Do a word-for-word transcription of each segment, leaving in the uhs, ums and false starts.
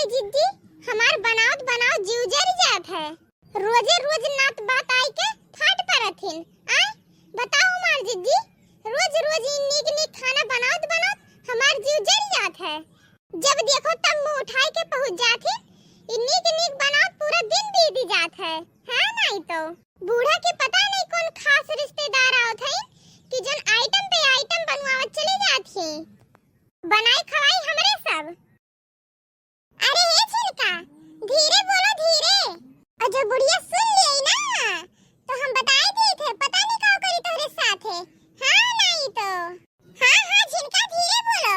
जिज्जी, हमार बनावत बनावत जीव जरि जात है। रोजे रोज नात बात आइके फाट परत हिन। आय, बताओ हमार जिज्जी, रोज रोज ई नीक नीक खाना बनावत बनावत हमार जीव जरि जात है। जब देखो तब मुँह उठाइके पहुँच जात हिन। ई नीक नीक बनावत पूरा दिन बीत जात है। हाँ नाई तो। बूढ़ा के पता नहीं कौन खास रिश्तेदार आवत है कि जौन आइटम पे आइटम बनवावत चले जात ही। बनाई खवाई हमरे सब। अरे हे झिनका, धीरे बोलो, धीरे। और जो बुढ़िया सुन लेई ना, तो हम बताई देत है, पता नहीं का करी तोहरे साथे। हाँ, नाई तो। हाँ, हाँ, झिनका, धीरे बोलो,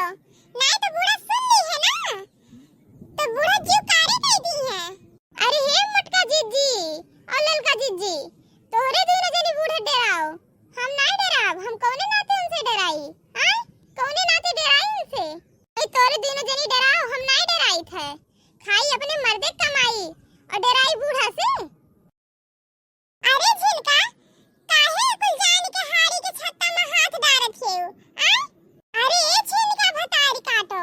नाई तो बूढ़ा सुन लेई है ना, तो बूढ़ा जीव कारे कई दी है। अरे हे मोटका जिज्जी और ललका जिज्जी, तोहरे दुनो जनी बूढ़ा डेराओ, हम नाई डेराब, हम कौने नाते उनसे डेराई? आय, कौने नाते डेराई उनसे? ए, तोरे दुनो जनी डेराओ, हम नाई डेराइत है। खाई अपने मर्दे क कमाई और डेराई बूढ़ा से। अरे झिनका, काहे कुल जान के हारी के छत्ता में हाथ डारत हेउ? आय? अरे ए झिनका भतारी काटो,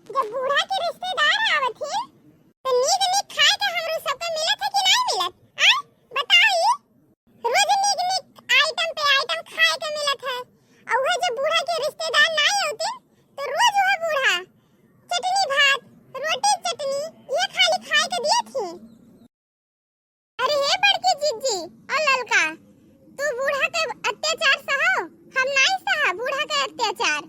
जब बूढ़ा के रिश्तेदार आवत हिन, तो नीक नीक खाए के हमरो सबके मिलत है कि नाई मिलत? आय? बताओ ई। रोज नीक नीक आइटम पे आइटम खाए के मिलत है। और वह जब बूढ़ा के रिश्तेदार ना होते तो रोज वह बूढ़ा चटनी भात, रोटी चटनी ये खाली खाए के दिए थी। अरे हे बड़की जिज्जी और ललका, तू बूढ़ा के अत्याचार सहो, हम नाई सहा बूढ़ा के अत्याचार।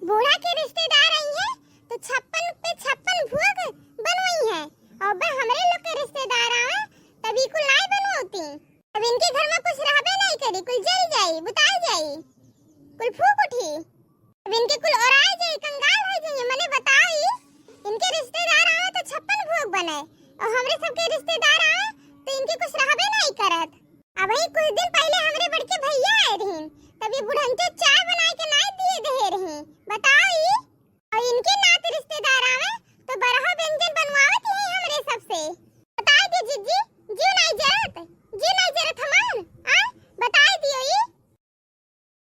बूढ़ा के रिश्तेदार आई है तो छप्पन पे छप्पन भोग बनवाई है। और बे हमरे लोग के रिश्तेदार आवे तब ई कुल नाई बनवाती। अब इनके घर में कुछ रहबे नाई करी, कुल जल जाई, बुताई जाई, कुल फूक उठी। अब इनके कुल ओराई जाई, कंगाल हो जाई। मने बताओ ई, इनके रिश्तेदार आवे तो छप्पन भोग बने और हमरे सबके रिश्तेदार आवे तो इनके कुछ रहबे नाई करत। अबही कुछ दिन पहिले हमरे बड़के भैया आए रहिन, तब ई बुढ़ंचो चाय बनाए के नाई दिए दहे रही। बताओ ई, और इनके नात रिश्तेदार आवे तो बरहा व्यंजन बनवावत ही हमरे सबसे। बताई दी जिज्जी, जीव नाई जरत, जीव नाई जरत हमार, आ? बताई दियो ई।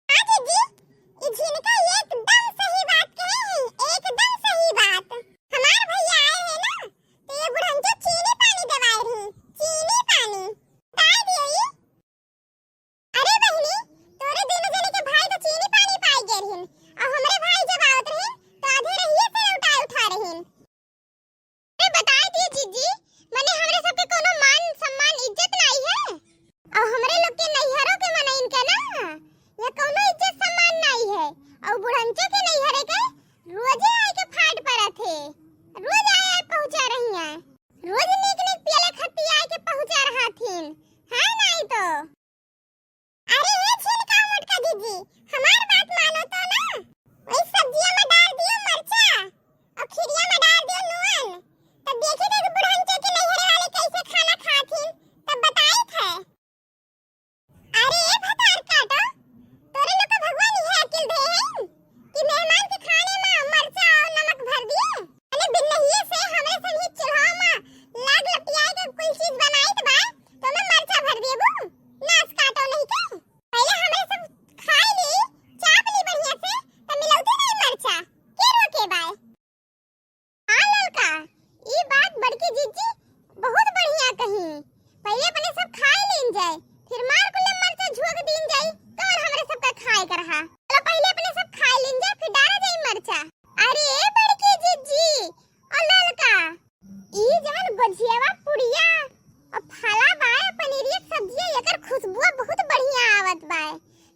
हाँ जिज्जी, ई झिनका एकदम सही बात कहे हैं, एकदम सही बात। हमार भैया आए हैं ना, तो ये बुढ़ंचो चीनी पानी देवाए रही, चीनी पानी। बताई दियो ई। अरे बहिनी, तोरे दुनो जने के भाई तो चीनी पानी पाई गए रहिन, और हमरे भाई जब आवत रहिन, तो आधे रहिए से लौटाए उठा रहिन। अरे बताई दिए जिज्जी, मने हमरे सबके कोनो मान सम्मान इज्जत नाई है, और हमरे लोग के नैहरों के मनइन के ना, यहाँ कोनो इज्जत सम्मान नाई है, और बुढ़ंचो के नैहरे के रोजे आए के फाट परत है, रोज आए आए पहुँचा रही हैं, रोज नीक नीक पियले खत्ती आए के पहुँचा रहा थीन, है नाई तो। अरे हे झिनका मोटका जिज्जी, हमार बात मानो तो ना। वही सब्जिया में डाल दियो मरचा और खीरिया में डाल दियो नून। तब देखी तो बुढ़ंचे के नैहरे वाले कैसे खाना खाथिन, तब बताई थे। अरे ए भतार काटो, तोरे लोग के भगवान इहे अकिल दे हैं कि मेहमान के खाने में मरचा और नमक भर दिए। अरे बिन्नहिए से हमरे सभी चूल्हा में लाग लपटियाए के कुल चीज बनाइत बा, तो में मरचा भर देबू? नास काटो नहीं के। पहले हमरे सब खाई ली, चाप ली बढ़िया से, त मिलौते नहीं मरचा। के रोके बाय? हाँ ललका, ई बात बड़की जिज्जी बहुत बढ़िया कही। पहले अपने सब खाई लीन जाए, फिर मार कुल्ले मरचा झोंक दीन जाई। कौन हमरे सबका खाए के रहा? चलो पहले अपने सब खाई लीन जाए, फिर डारा जाई मरचा। अरे ए बड़की जिज्जी, और ललका, ई जवन गोझियावा पुड़िया और फला बाय पनीरिया के सब्जिया, एकर खुशबुआ बहुत बढ़िया आवत बाय,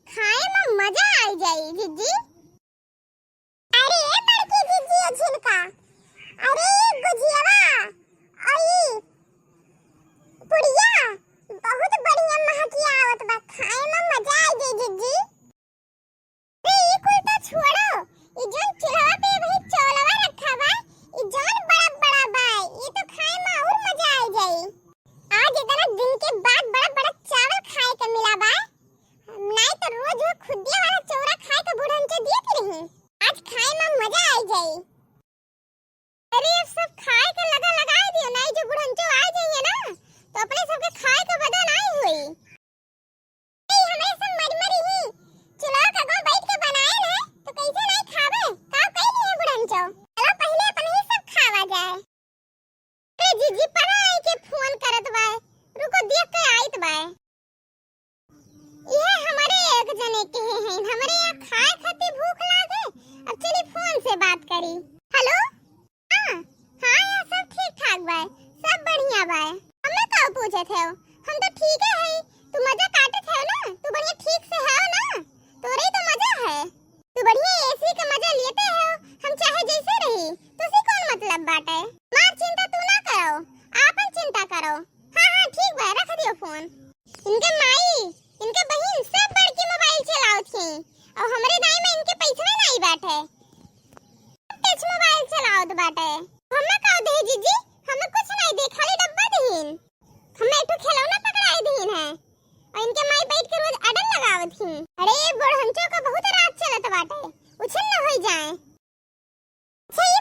खाए में मजा आई जाई जिज्जी। अरे ए बड़की जिज्जी ए झिनका, अरे ई गोझियावा और ई पुड़िया बहुत बढ़िया महकिया आवत बा, खाए में मजा आई जाई जिज्जी। अरे, ई कुल तो छोड़ो, ई जौन चूल्हा पे भाई चौला हेलो। हाँ, हाँ यार, सब ठीक ठाक बाय, सब बढ़िया बाय। हमें का पूछत है? हम तो ठीक है, तू मजा काटत है ना, तू बढ़िया ठीक से है ना, तोरे ही तो मजा है, तू बढ़िया एसी का मजा लेते हो। हम चाहे जैसे रही, तुसी कौन मतलब बाटे? हमार चिंता तू ना करो, आपन चिंता करो। हाँ हाँ ठीक बा, रख दियो फोन। इनके माई, इनके बहिन सब बड़की मोबाइल चलावत ही, और हमरे दाई में इनके पैसवे नाई बाटे, टच मोबाइल चलावत बाटे। हमें का दे जीजी, हमें कुछ नाई दे, खाली डब्बा दीन। हमें एक ठो खिलौना पकड़ाई दीन है, और इनके माई बैठ के रोज अड़न लगावत ही। अरे बुढ़ंचो का बहुत राज चलत बाटे, उछिन न होई जाए। अच्छा ये